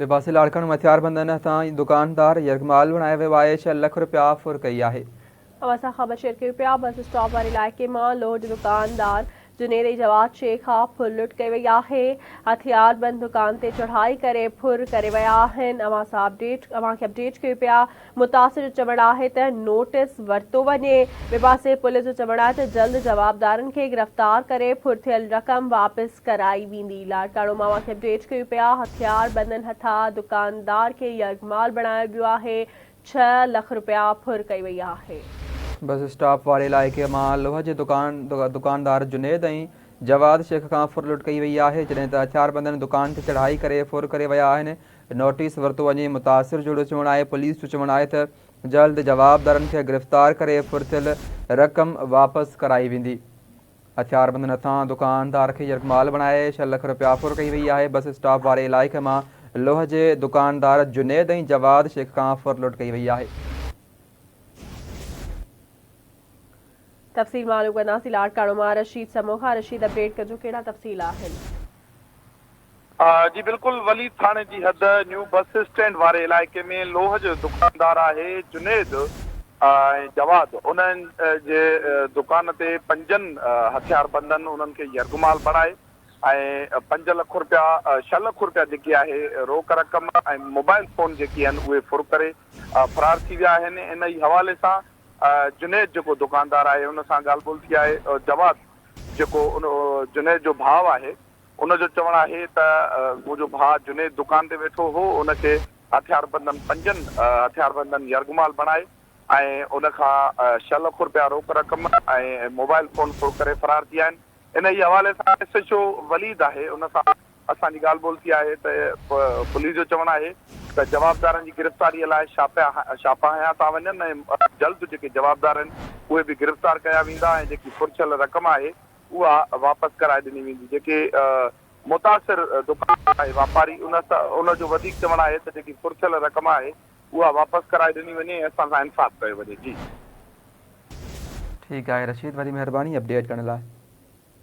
ٻئي پاسي لاڙڪاڻو ۾ هٿياربندن هٿان دڪاندار يرغمال بڻايو ويو آهي، ڇهه لک رپيا ڦر ڪئي آهي. اوهان سان خبر شيئر ڪيون پيا بس اسٽاپ واري علائقي مان لوهه جي دڪاندار جنيد ۽ جواد شيخ کان ڦر لٽ ڪئي وئي آهي، هٿياربند دڪان تي چڙهائي ڪري ڦر ڪري ويا آهن، اوهان سان اپڊيٽ اوهان کي اپڊيٽ ڪيون پيا، متاثر جو چوڻ آهي ته نوٽيس ورتو وڃي، ٻئي پاسي پوليس جو چوڻ آهي ته جلد جوابدارن کي گرفتار ڪري ڦر ٿيل رقم واپس ڪرائي ويندي، لاڙڪاڻو مان اوهان کي اپڊيٽ ڪيون پيا، هٿياربندن هٿان دڪاندار کي يرغمال بڻايو ويو آهي، ڇهه لک رپيا ڦر ڪئي وئي آهي. بس اسٽاپ واري علائقي مان لوهه جي دڪان دڪاندار جنيد ۽ جواد شيخ کان ڦر لٽ ڪئي وئي آهي، جڏهن ته هٿياربندن دڪان تي چڙهائي ڪري ڦر ڪري ويا آهن، نوٽيس ورتو وڃي، متاثر جو چوڻ آهي پوليس جو چوڻ آهي ته جلد جوابدارن کي گرفتار ڪري ڦر ٿيل رقم واپس ڪرائي ويندي. هٿياربندن هٿان دڪاندار کي يرغمال بڻائي ڇهه لک رپيا ڦر ڪئي وئي آهي، بس اسٽاپ واري علائقي مان لوهه جي دڪاندار جنيد ۽ جواد شيخ کان ڦر لٽ ڪئي وئي آهي. تفصيل معلوم ڪنداسين لاڙڪاڻو مان رشيد سمون کان، رشيد اپڊيٽ ڪجو ڪهڙا تفصيل آهن. جي بلڪل وليد ٿاڻي جي حد نيو بس اسٽينڊ واري علائقي ۾ لوهه جو دڪاندار آهي جنيد ۽ جواد انهن جي دڪان تي پنجن هٿياربندن انهن کي يرغمال بڻائي ۽ پنج لک رپيا ڇهه لک رپيا جيڪي آهي روڪ رقم ۽ موبائل فون جيڪي آهن اهي ڦر ڪري فرار ٿي ويا آهن ان ئي حوالي سان جنيد جيڪو دڪاندار آهي ان سان ڳالهه ٻولهه ٿي آهي جواد جيڪو ان جنيد جو ڀاء آهي ان جو چوڻ آهي ته منهنجو ڀاء جنيد دڪان تي ويٺو هو، ان کي هٿياربندن پنجن هٿياربندن يرغمال بڻائي ۽ ان کان ڇهه لک رپيا روڪ رقم ۽ موبائل فون ڦر ڪري فرار ٿي ويا آهن. انهيء حوالي سان ايس ايڇ او وليد آهي ان سان اسان جي ڳالهه ٻولهه ٿي آهي ته پوليس جو چوڻ آهي ته جوابدارن جي گرفتاري لاء ڇاپا هنيا ٿا وڃن ۽ جلد جيڪي جوابدار آهن اهي به گرفتار ڪيا ويندا ۽ جيڪي ڦر ٿيل رقم آهي اها واپس ڪرائي ڏني ويندي، جيڪي متاثر دڪاندار ۽ واپاري ان ان جو وڌيڪ چوڻ آهي ته جيڪي ڦر ٿيل رقم آهي اها واپس ڪرائي ڏني وڃي ۽ اسان سان انصاف ڪيو وڃي جي. ٺيڪ آهي رشيد وڏي مهرباني اپڊيٽ ڪرڻ لاء.